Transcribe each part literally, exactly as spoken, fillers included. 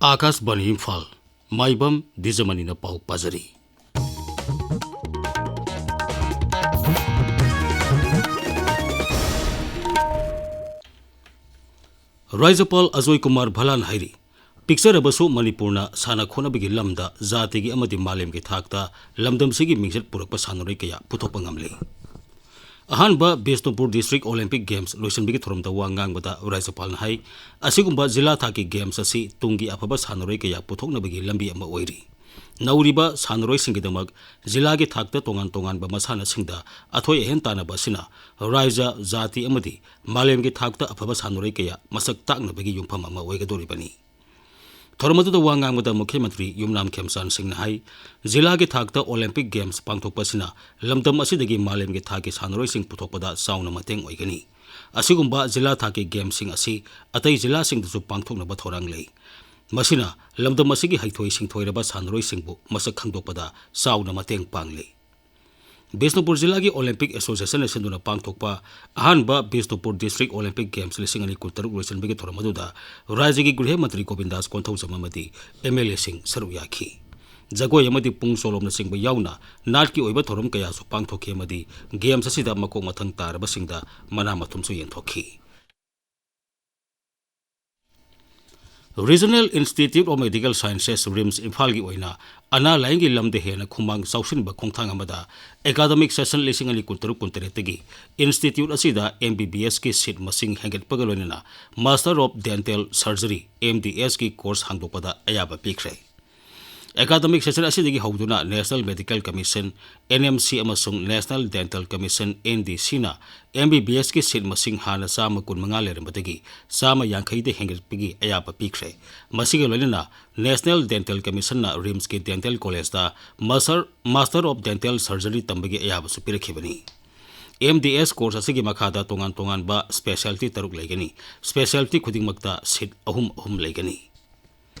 ꯑꯥꯀꯥꯁꯕꯥꯅꯤ ꯏꯝꯐꯥꯜ, ꯃꯥꯏꯕꯝ ꯗꯤꯖꯃꯅꯤꯅ ꯄꯥꯎ ꯄꯥꯖꯔꯤ꯫ ꯔꯥꯖ꯭ꯌꯄꯥꯜ ꯑꯖꯣꯏ ꯀꯨꯃꯥꯔ ꯚꯂꯥꯟ ꯍꯥꯏꯔꯤ, ꯄꯤꯛꯆꯔꯕꯁꯨ ꯃꯅꯤꯄꯨꯔꯅ ꯁꯥꯟꯅ ꯈꯣꯠꯅꯕꯒꯤ ꯂꯝꯗ ꯖꯥꯇꯤꯒꯤ ꯑꯃꯗꯤ ꯃꯥꯂꯦꯝꯒꯤ ꯊꯥꯛꯇ ꯂꯝꯗꯝꯁꯤꯒꯤ ꯃꯤꯡꯆꯠ ꯄꯨꯔꯛꯄ ꯁꯥꯟꯅꯔꯣꯏ ꯀꯌꯥ ꯄꯨꯊꯣꯛꯄ ꯉꯝꯂꯦ꯫ ꯑꯍꯥꯟꯕ ꯕꯤꯁꯅꯨꯄꯨꯔ ꯗꯤꯁꯇ꯭ꯔꯤꯛ ꯑꯣꯂꯦꯝꯄꯤꯛ ꯒꯦꯝꯁ ꯂꯣꯏꯁꯤꯟꯕꯒꯤ ꯊꯧꯔꯝꯗ ꯋꯥ ꯉꯥꯡꯕꯗ ꯔꯥꯖ꯭ꯌꯄꯥꯜꯅ ꯍꯥꯏ, ꯑꯁꯤꯒꯨꯝꯕ ꯖꯤꯂꯥ ꯊꯥꯛꯀꯤ ꯒꯦꯝꯁ ꯑꯁꯤ ꯇꯨꯡꯒꯤ ꯑꯐꯕ ꯁꯥꯟꯅꯔꯣꯏ ꯀꯌꯥ ꯄꯨꯊꯣꯛꯅꯕꯒꯤ ꯂꯝꯕꯤ ꯑꯃ ꯑꯣꯏꯔꯤ꯫ ꯅꯧꯔꯤꯕ ꯁꯥꯟꯅꯔꯣꯏꯁꯤꯡꯒꯤꯗꯃꯛ ꯖꯤꯂꯥꯒꯤ ꯊꯥꯛꯇ ꯇꯣꯉꯥꯟ ꯇꯣꯉꯥꯟꯕ ꯃꯁꯥꯟꯅꯁꯤꯡꯗ ꯑꯊꯣꯏ ꯑꯍꯦꯟ ꯇꯥꯟꯅꯕ ꯑꯁꯤꯅ ꯔꯥꯖ꯭ꯌ, ꯖꯥꯇꯤ ꯑꯃꯗꯤ ꯃꯥꯂꯦꯝꯒꯤ ꯊꯥꯛꯇ ꯑꯐꯕ ꯁꯥꯟꯅꯔꯣꯏ ꯀꯌꯥ ꯃꯁꯛ ꯇꯥꯛꯅꯕꯒꯤ ꯌꯨꯝꯐꯝ ꯑꯃ ꯑꯣꯏꯒꯗꯧꯔꯤꯕꯅꯤ꯫ ꯊꯧꯔꯝ ꯑꯗꯨꯗ ꯋꯥ ꯉꯥꯡꯕꯗ ꯃꯨꯈ꯭ꯌ ꯃꯟꯇ꯭ꯔꯤ ꯌꯨꯝꯅꯥꯝ ꯈꯦꯝꯆꯥꯟ ꯁꯤꯡꯅ ꯍꯥꯏ, ꯖꯤꯂꯥꯒꯤ ꯊꯥꯛꯇ ꯑꯣꯂꯦꯝꯄꯤꯛ ꯒꯦꯝꯁ ꯄꯥꯡꯊꯣꯛꯄ ꯑꯁꯤꯅ ꯂꯝꯗꯝ ꯑꯁꯤꯗꯒꯤ ꯃꯥꯂꯦꯝꯒꯤ ꯊꯥꯛꯀꯤ ꯁꯥꯟꯅꯔꯣꯏꯁꯤꯡ ꯄꯨꯊꯣꯛꯄꯗ ꯆꯥꯎꯅ ꯃꯇꯦꯡ ꯑꯣꯏꯒꯅꯤ꯫ ꯑꯁꯤꯒꯨꯝꯕ ꯖꯤꯂꯥ ꯊꯥꯛꯀꯤ ꯒꯦꯝꯁꯤꯡ ꯑꯁꯤ ꯑꯇꯩ ꯖꯤꯂꯥꯁꯤꯡꯗꯁꯨ ꯄꯥꯡꯊꯣꯛꯅꯕ ꯊꯧꯔꯥꯡ ꯂꯩ꯫ ꯃꯁꯤꯅ ꯂꯝꯗꯝ ꯑꯁꯤꯒꯤ ꯍꯩꯊꯣꯏ ꯁꯤꯡꯊꯣꯏꯔꯕ ꯁꯥꯟꯅꯔꯣꯏꯁꯤꯡꯕꯨ ꯃꯁꯛ ꯈꯪꯗꯣꯛꯄꯗ ꯆꯥꯎꯅ ꯃꯇꯦꯡ ꯄꯥꯡꯂꯤ꯫ ꯕꯤꯁꯅꯨꯄꯨꯔ ꯖꯤꯂꯥꯒꯤ ꯑꯣꯂꯦꯝꯄꯤꯛ ꯑꯦꯁꯣꯁꯤꯌꯦꯁꯟꯅ ꯁꯤꯟꯗꯨꯅ ꯄꯥꯡꯊꯣꯛꯄ ꯑꯍꯥꯟꯕ ꯕꯤꯁꯅꯨꯄꯨꯔ ꯗꯤꯁꯇ꯭ꯔꯤꯛ ꯑꯣꯂꯦꯝꯄꯤꯛ ꯒꯦꯝꯁ ꯂꯤꯁꯤꯡ ꯑꯅꯤ ꯀꯨꯟꯇꯔꯨꯛ ꯂꯣꯏꯁꯤꯟꯕꯒꯤ ꯊꯧꯔꯝ ꯑꯗꯨꯗ ꯔꯥꯖ꯭ꯌꯒꯤ ꯒ꯭ꯔꯤꯍ ꯃꯟꯇ꯭ꯔꯤ ꯒꯣꯕꯤꯟꯗꯥꯁ ꯀꯣꯟꯊꯧꯖꯝ ꯑꯃꯗꯤ ꯑꯦꯝ ꯑꯦꯜ ꯑꯦꯁꯤꯡ ꯁꯔꯨꯛ ꯌꯥꯈꯤ꯫ ꯖꯒꯣꯏ ꯑꯃꯗꯤ ꯄꯨꯡ ꯆꯣꯂꯣꯝꯅꯆꯤꯡꯕ ꯌꯥꯎꯅ ꯅꯥꯠꯀꯤ ꯑꯣꯏꯕ ꯊꯧꯔꯝ ꯀꯌꯥꯁꯨ ꯄꯥꯡꯊꯣꯛꯈꯤ ꯑꯃꯗꯤ ꯒꯦꯝꯁ ꯑꯁꯤꯗ ꯃꯀꯣꯛ ꯃꯊꯪ ꯇꯥꯔꯕꯁꯤꯡꯗ ꯃꯅꯥ ꯃꯊꯨꯝꯁꯨ ꯌꯦꯟꯊꯣꯛꯈꯤ꯫ Regional Institute of Medical Sciences, RIMS ꯏꯝꯐꯥꯜꯒꯤ ꯑꯣꯏꯅ ꯑꯅꯥ ꯂꯥꯏꯌꯦꯡꯒꯤ ꯂꯝꯗ ꯍꯦꯟꯅ ꯈꯨꯃꯥꯡ ꯆꯥꯎꯁꯤꯟꯕ ꯈꯣꯡꯊꯥꯡ ꯑꯃꯗ ꯑꯦꯀꯥꯗꯃꯤꯛ ꯁꯦꯁꯟ ꯂꯤꯁꯤꯡ ꯑꯅꯤ ꯀꯨꯟꯇꯔꯨꯛ ꯀꯨꯟꯇꯔꯦꯠꯇꯒꯤ ꯏꯟꯁꯇꯤꯇ꯭ꯌꯨꯠ ꯑꯁꯤꯗ ꯑꯦꯝ ꯕꯤ ꯕꯤ ꯑꯦꯁꯀꯤ ꯁꯤꯠ ꯃꯁꯤꯡ ꯍꯦꯟꯒꯠꯄꯒ ꯂꯣꯏꯅꯅ Master of Dental Surgery, M D ꯑꯦꯁꯀꯤ ꯀꯣꯔꯁ ꯍꯥꯡꯗꯣꯛꯄꯗ ꯑꯌꯥꯕ ꯄꯤꯈ꯭ꯔꯦ꯫ ꯑꯦꯀꯥꯗꯃꯤꯛ ꯁꯦꯁꯟ ꯑꯁꯤꯗꯒꯤ ꯍꯧꯗꯨꯅ National Medical Commission, N M C, ꯑꯃꯁꯨꯡ National Dental Commission, N D ꯁꯤꯅ ꯑꯦꯝ ꯕꯤ ꯕꯤ ꯑꯦꯁꯀꯤ ꯁꯤꯠ ꯃꯁꯤꯡ ꯍꯥꯟꯅ ꯆꯥꯝꯃ ꯀꯨꯟꯃꯉꯥ ꯂꯩꯔꯝꯕꯗꯒꯤ ꯆꯥꯝꯃ ꯌꯥꯡꯈꯩꯗ ꯍꯦꯟꯒꯠꯄꯒꯤ ꯑꯌꯥꯕ ꯄꯤꯈ꯭ꯔꯦ꯫ ꯃꯁꯤꯒ ꯂꯣꯏꯅꯅ National Dental Commissionꯅ ꯔꯤꯝꯁꯀꯤ ꯗꯦꯟꯇꯦꯜ ꯀꯣꯂꯦꯖꯇ Master, Master of Dental Surgery ꯇꯝꯕꯒꯤ ꯑꯌꯥꯕꯁꯨ ꯄꯤꯔꯛꯈꯤꯕꯅꯤ꯫ ꯑꯦꯝ ꯗꯤ ꯑꯦꯁ ꯀꯣꯔꯁ ꯑꯁꯤꯒꯤ ꯃꯈꯥꯗ ꯇꯣꯉꯥꯟ ꯇꯣꯉꯥꯟꯕ ꯁ꯭ꯄꯦꯁꯤꯌꯦꯜꯇꯤ ꯇꯔꯨꯛ ꯂꯩꯒꯅꯤ꯫ ꯁ꯭ꯄꯦꯁꯤꯌꯦꯜꯇꯤ ꯈꯨꯗꯤꯡꯃꯛꯇ ꯁꯤꯠ ꯑꯍꯨꯝ ꯑꯍꯨꯝ ꯂꯩꯒꯅꯤ꯫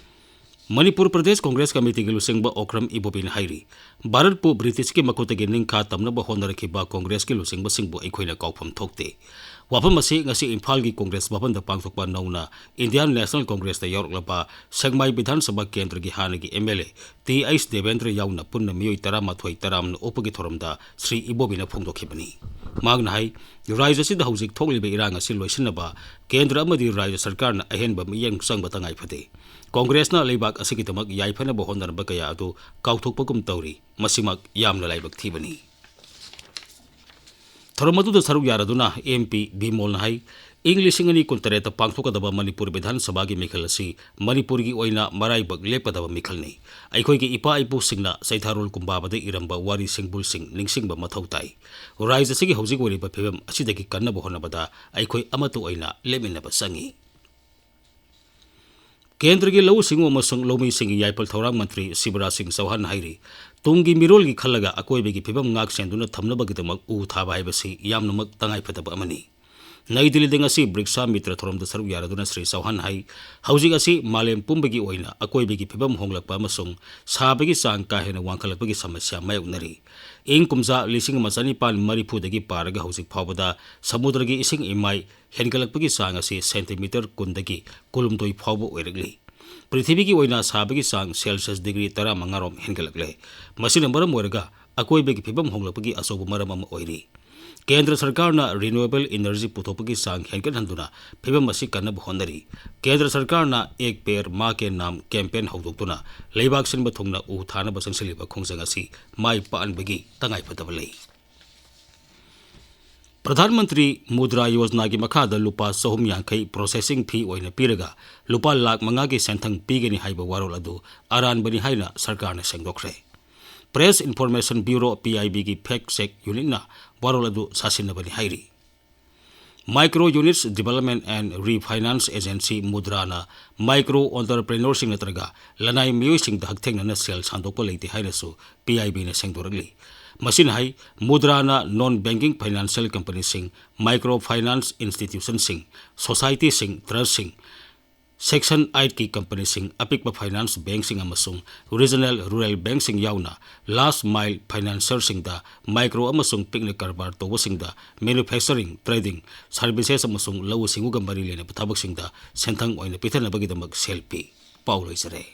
ꯃꯅꯤꯄꯨꯔ ꯄ꯭ꯔꯗꯦꯁ ꯀꯣꯡꯒ꯭ꯔꯦꯁ ꯀꯃꯤꯇꯤꯒꯤ ꯂꯨꯆꯤꯡꯕ ꯑꯣꯀ꯭ꯔꯝ ꯏꯕꯣꯕꯤꯅ ꯍꯥꯏꯔꯤ, ꯚꯥꯔꯠꯄꯨ ꯕ꯭ꯔꯤꯇꯤꯁꯀꯤ ꯃꯈꯨꯠꯇꯒꯤ ꯅꯤꯡꯈꯥ ꯇꯝꯅꯕ ꯍꯣꯠꯅꯔꯛꯈꯤꯕ ꯀꯣꯡꯒ꯭ꯔꯦꯁꯀꯤ ꯂꯨꯆꯤꯡꯕꯁꯤꯡꯕꯨ ꯑꯩꯈꯣꯏꯅ ꯀꯥꯎꯐꯝ ꯊꯣꯛꯇꯦ꯫ ꯋꯥꯐꯝ ꯑꯁꯤ ꯉꯁꯤ ꯏꯝꯐꯥꯜꯒꯤ ꯀꯣꯡꯒ꯭ꯔꯦꯁ ꯚꯕꯟꯗ ꯄꯥꯡꯊꯣꯛꯄ ꯅꯧꯅ ꯏꯟꯗꯤꯌꯥꯟ ꯅꯦꯁꯅꯦꯜ ꯀꯣꯡꯒ꯭ꯔꯦꯁꯇ ꯌꯥꯎꯔꯛꯂꯕ ꯁꯦꯛꯃꯥꯏ ꯕꯤꯙꯥꯟ ꯁꯚꯥ ꯀꯦꯟꯗ꯭ꯔꯒꯤ ꯍꯥꯟꯅꯒꯤ M L A T H Debendra ꯌꯥꯎꯅ ꯄꯨꯟꯅ ꯃꯤꯑꯣꯏ ꯇꯔꯥꯃꯥꯊꯣꯏ ꯇꯔꯥꯝꯅ ꯑꯣꯛꯄꯒꯤ ꯊꯧꯔꯝꯗ ꯁ꯭ꯔꯤ ꯏꯕꯣꯕꯤꯅ ꯐꯣꯡꯗꯣꯛꯈꯤꯕꯅꯤ꯫ ꯃꯍꯥꯛꯅ ꯍꯥꯏ, ꯔꯥꯖ꯭ꯌ ꯑꯁꯤꯗ ꯍꯧꯖꯤꯛ ꯊꯣꯛꯂꯤꯕ ꯏꯔꯥꯡ ꯑꯁꯤ ꯂꯣꯏꯁꯤꯟꯅꯕ ꯀꯦꯟꯗ꯭ꯔ ꯑꯃꯗꯤ ꯔꯥꯖ꯭ꯌ ꯁꯔꯀꯥꯔꯅ ꯑꯍꯦꯟꯕ ꯃꯤꯠꯌꯦꯡ ꯆꯪꯕ ꯇꯉꯥꯏ ꯐꯗꯦ꯫ ꯀꯣꯡꯒ꯭ꯔꯦꯁꯅ ꯂꯩꯕꯥꯛ ꯑꯁꯤꯒꯤꯗꯃꯛ ꯌꯥꯏꯐꯅꯕ ꯍꯣꯠꯅꯔꯝꯕ ꯀꯌꯥ ꯑꯗꯨ ꯀꯥꯎꯊꯣꯛꯄꯒꯨꯝ ꯇꯧꯔꯤ꯫ ꯃꯁꯤꯃꯛ ꯌꯥꯝꯅ ꯂꯥꯏꯕꯛ ꯊꯤꯕꯅꯤ꯫ ꯊꯧꯔꯝ ꯑꯗꯨꯗ ꯁꯔꯨꯛ ꯌꯥꯔꯗꯨꯅ ꯑꯦꯝ ꯄꯤ ꯕꯤꯃꯣꯜꯅ ꯍꯥꯏ, ꯏꯪ ꯂꯤꯁꯤꯡ ꯑꯅꯤ ꯀꯨꯟꯇꯔꯦꯠꯇ ꯄꯥꯡꯊꯣꯛꯀꯗꯕ ꯃꯅꯤꯄꯨꯔ ꯕꯤꯙꯥꯟ ꯁꯚꯥꯒꯤ ꯃꯤꯈꯜ ꯑꯁꯤ ꯃꯅꯤꯄꯨꯔꯒꯤ ꯑꯣꯏꯅ ꯃꯔꯥꯏꯕꯛ ꯂꯦꯞꯀꯗꯕ ꯃꯤꯈꯜꯅꯤ꯫ ꯑꯩꯈꯣꯏꯒꯤ ꯏꯄꯥ ꯏꯄꯨꯁꯤꯡꯅ ꯆꯩꯊꯥꯔꯣꯜ ꯀꯨꯝꯕꯥꯕꯗ ꯏꯔꯝꯕ ꯋꯥꯔꯤ ꯁꯤꯡꯕꯨꯜꯁꯤꯡ ꯅꯤꯡꯁꯤꯡꯕ ꯃꯊꯧ ꯇꯥꯏ꯫ ꯔꯥꯖ꯭ꯌ ꯑꯁꯤꯒꯤ ꯍꯧꯖꯤꯛ ꯑꯣꯏꯔꯤꯕ ꯐꯤꯕꯝ ꯑꯁꯤꯗꯒꯤ ꯀꯟꯅꯕ ꯍꯣꯠꯅꯕꯗ ꯑꯩꯈꯣꯏ ꯑꯃꯠꯇ ꯑꯣꯏꯅ ꯂꯦꯞꯃꯤꯟꯅꯕ ꯆꯪꯏ꯫ ꯀꯦꯟꯗ꯭ꯔꯒꯤ ꯂꯧꯎ ꯁꯤꯡꯎ ꯑꯃꯁꯨꯡ ꯂꯧꯃꯤꯁꯤꯡꯒꯤ ꯌꯥꯏꯐ ꯊꯧꯔꯥꯡ ꯃꯟꯇ꯭ꯔꯤ ꯁꯤꯕꯔꯥꯖ ꯁꯤꯡ ꯆꯧꯍꯥꯟ ꯍꯥꯏꯔꯤ, ꯇꯨꯡꯒꯤ ꯃꯤꯔꯣꯜꯒꯤ ꯈꯜꯂꯒ ꯑꯀꯣꯏꯕꯒꯤ ꯐꯤꯕꯝ ꯉꯥꯛ ꯁꯦꯟꯗꯨꯅ ꯊꯝꯅꯕꯒꯤꯗꯃꯛ ꯎ ꯊꯥꯕ ꯍꯥꯏꯕꯁꯤ ꯌꯥꯝꯅꯃꯛ ꯇꯉꯥꯏꯐꯗꯕ ꯑꯃꯅꯤ꯫ ꯅꯩ ꯗꯤꯜꯂꯤꯗ ꯉꯁꯤ ꯕ꯭ꯔꯤꯛꯁꯥ ꯃꯤꯇ꯭ꯔ ꯊꯧꯔꯝꯗ ꯁꯔꯨꯛ ꯌꯥꯔꯗꯨꯅ ꯁ꯭ꯔꯤ ꯆꯧꯍꯥꯟ ꯍꯥꯏ, ꯍꯧꯖꯤꯛ ꯑꯁꯤ ꯃꯥꯂꯦꯝ ꯄꯨꯝꯕꯒꯤ ꯑꯣꯏꯅ ꯑꯀꯣꯏꯕꯒꯤ ꯐꯤꯕꯝ ꯍꯣꯡꯂꯛꯄ ꯑꯃꯁꯨꯡ ꯁꯥꯕꯒꯤ ꯆꯥꯡ ꯀꯥ ꯍꯦꯟꯅ ꯋꯥꯡꯈꯠꯂꯛꯄꯒꯤ ꯁꯃꯁ꯭ꯌꯥ ꯃꯥꯌꯣꯛꯅꯔꯤ꯫ ꯏꯪ ꯀꯨꯝꯖꯥ ꯂꯤꯁꯤꯡ ꯑꯃ ꯆꯅꯤꯄꯥꯟ ꯃꯔꯤꯐꯨꯗꯒꯤ ꯄꯥꯔꯒ ꯍꯧꯖꯤꯛ ꯐꯥꯎꯕꯗ ꯁꯃꯨꯗ꯭ꯔꯒꯤ ꯏꯁꯤꯡ ꯏꯃꯥꯏ ꯍꯦꯟꯒꯠꯂꯛꯄꯒꯤ ꯆꯥꯡ ꯑꯁꯤ ꯁꯦꯟꯇꯤꯃꯤꯇꯔ ꯀꯨꯟꯗꯒꯤ ꯀꯨꯟꯍꯨꯝꯗꯣꯏ ꯐꯥꯎꯕ ꯑꯣꯏꯔꯛꯂꯤ꯫ ꯄ꯭ꯔꯤꯊꯤꯕꯤꯒꯤ ꯑꯣꯏꯅ ꯁꯥꯕꯒꯤ ꯆꯥꯡ ꯁꯦꯜꯁꯤꯌꯁ ꯗꯤꯒ꯭ꯔꯤ ꯇꯔꯥꯃꯉꯥꯔꯣꯝ ꯍꯦꯟꯒꯠꯂꯛꯂꯦ꯫ ꯃꯁꯤꯅ ꯃꯔꯝ ꯑꯣꯏꯔꯒ ꯑꯀꯣꯏꯕꯒꯤ ꯐꯤꯕꯝ ꯍꯣꯡꯂꯛꯄꯒꯤ ꯑꯆꯧꯕ ꯃꯔꯝ ꯑꯃ ꯑꯣꯏꯔꯤ꯫ ꯀꯦꯟꯗ꯭ꯔ ꯁꯔꯀꯥꯔꯅ ꯔꯤꯅ꯭ꯌꯨꯑꯦꯕꯜ ꯏꯅꯔꯖꯤ ꯄꯨꯊꯣꯛꯄꯒꯤ ꯆꯥꯡ ꯍꯦꯟꯒꯠꯍꯟꯗꯨꯅ ꯐꯤꯕꯝ ꯑꯁꯤ ꯀꯟꯅꯕ ꯍꯣꯠꯅꯔꯤ꯫ ꯀꯦꯟꯗ꯭ꯔ ꯁꯔꯀꯥꯔꯅ ꯑꯦꯛ ꯄꯦꯔ ꯃꯥ ꯀꯦ ꯅꯥꯝ ꯀꯦꯝꯄꯦꯟ ꯍꯧꯗꯣꯛꯇꯨꯅ ꯂꯩꯕꯥꯛ ꯁꯤꯟꯕ ꯊꯨꯡꯅ ꯎ ꯊꯥꯅꯕ ꯆꯪꯁꯤꯜꯂꯤꯕ ꯈꯣꯡꯖꯪ ꯑꯁꯤ ꯃꯥꯏ ꯄꯥꯛꯍꯟꯕꯒꯤ ꯇꯉꯥꯏꯐꯗꯕ ꯂꯩ꯫ ꯄ꯭ꯔꯙꯥꯟ ꯃꯟꯇ꯭ꯔꯤ ꯃꯨꯗ꯭ꯔꯥ ꯌꯣꯖꯅꯥꯒꯤ ꯃꯈꯥꯗ ꯂꯨꯄꯥ ꯆꯍꯨꯝ ꯌꯥꯡꯈꯩ ꯄ꯭ꯔꯣꯁꯦꯁꯤꯡ ꯐꯤ ꯑꯣꯏꯅ ꯄꯤꯔꯒ ꯂꯨꯄꯥ ꯂꯥꯈ ꯃꯉꯥꯒꯤ ꯁꯦꯟꯊꯪ ꯄꯤꯒꯅꯤ ꯍꯥꯏꯕ ꯋꯥꯔꯣꯜ ꯑꯗꯨ ꯑꯔꯥꯟꯕꯅꯤ ꯍꯥꯏꯅ ꯁꯔꯀꯥꯔꯅ ꯁꯦꯡꯗꯣꯛꯈ꯭ꯔꯦ꯫ Press information bureau, P I ꯕꯤꯒꯤ ꯐꯦꯛ ꯆꯦꯛ ꯌꯨꯅꯤꯠꯅ ꯋꯥꯔꯣꯜ ꯑꯗꯨ ꯁꯥꯁꯤꯟꯅꯕꯅꯤ ꯍꯥꯏꯔꯤ꯫ Micro units development and refinance agency ꯃꯨꯗ꯭ꯔꯥꯅ ꯃꯥꯏꯀ꯭ꯔꯣ ꯑꯣꯟꯇꯔꯄ꯭ꯔꯦꯅꯔꯁꯤꯡ ꯅꯠꯇ꯭ꯔꯒ ꯂꯅꯥꯏ ꯃꯤꯑꯣꯏꯁꯤꯡꯗ ꯍꯛꯊꯦꯡꯅꯅ ꯁꯦꯜ ꯁꯥꯟꯗꯣꯛꯄ ꯂꯩꯇꯦ ꯍꯥꯏꯅꯁꯨ ꯄꯤ ꯑꯥꯏ ꯕꯤꯅ ꯁꯦꯡꯗꯣꯔꯛꯂꯤ꯫ ꯃꯁꯤꯅ ꯍꯥꯏ, ꯃꯨꯗ꯭ꯔꯥꯅ ꯅꯣꯟ ꯕꯦꯡꯀꯤꯡ ꯐꯥꯏꯅꯥꯟꯁꯤꯌꯦꯜ ꯀꯝꯄꯅꯤꯁꯤꯡ, ꯃꯥꯏꯀ꯭ꯔꯣ ꯐꯥꯏꯅꯥꯟꯁ ꯏꯟꯁꯇꯤꯇ꯭ꯌꯨꯁꯟꯁꯤꯡ, ꯁꯣꯁꯥꯏꯇꯤꯁꯤꯡ, ꯇ꯭ꯔꯁꯁꯤꯡ, Section eight ꯀꯤ ꯀꯝꯄꯅꯤꯁꯤꯡ, ꯑꯄꯤꯛꯄ ꯐꯥꯏꯅꯥꯟꯁ ꯕꯦꯡꯁꯤꯡ ꯑꯃꯁꯨꯡ ꯔꯤꯖꯅꯦꯜ ꯔꯨꯔꯦꯜ ꯕꯦꯡꯁꯤꯡ ꯌꯥꯎꯅ ꯂꯥꯁ ꯃꯥꯏꯜ ꯐꯥꯏꯅꯥꯟꯁꯔꯁꯤꯡꯗ, ꯃꯥꯏꯀ꯭ꯔꯣ ꯑꯃꯁꯨꯡ ꯄꯤꯛꯅ ꯀꯔꯕꯥꯔ ꯇꯧꯕꯁꯤꯡꯗ, ꯃꯦꯅꯨꯐꯦꯛꯆꯔꯤꯡ, ꯇ꯭ꯔꯦꯗꯤꯡ, ꯁꯥꯔꯚꯤꯁꯦꯁ ꯑꯃꯁꯨꯡ ꯂꯧꯎ ꯁꯤꯡꯎꯒ ꯃꯔꯤ ꯂꯩꯅꯕ ꯊꯕꯛꯁꯤꯡꯗ ꯁꯦꯟꯊꯪ ꯑꯣꯏꯅ ꯄꯤꯊꯅꯕꯒꯤꯗꯃꯛ ꯁꯦꯜ ꯄꯤ꯫ ꯄꯥꯎ ꯂꯣꯏꯖꯔꯦ꯫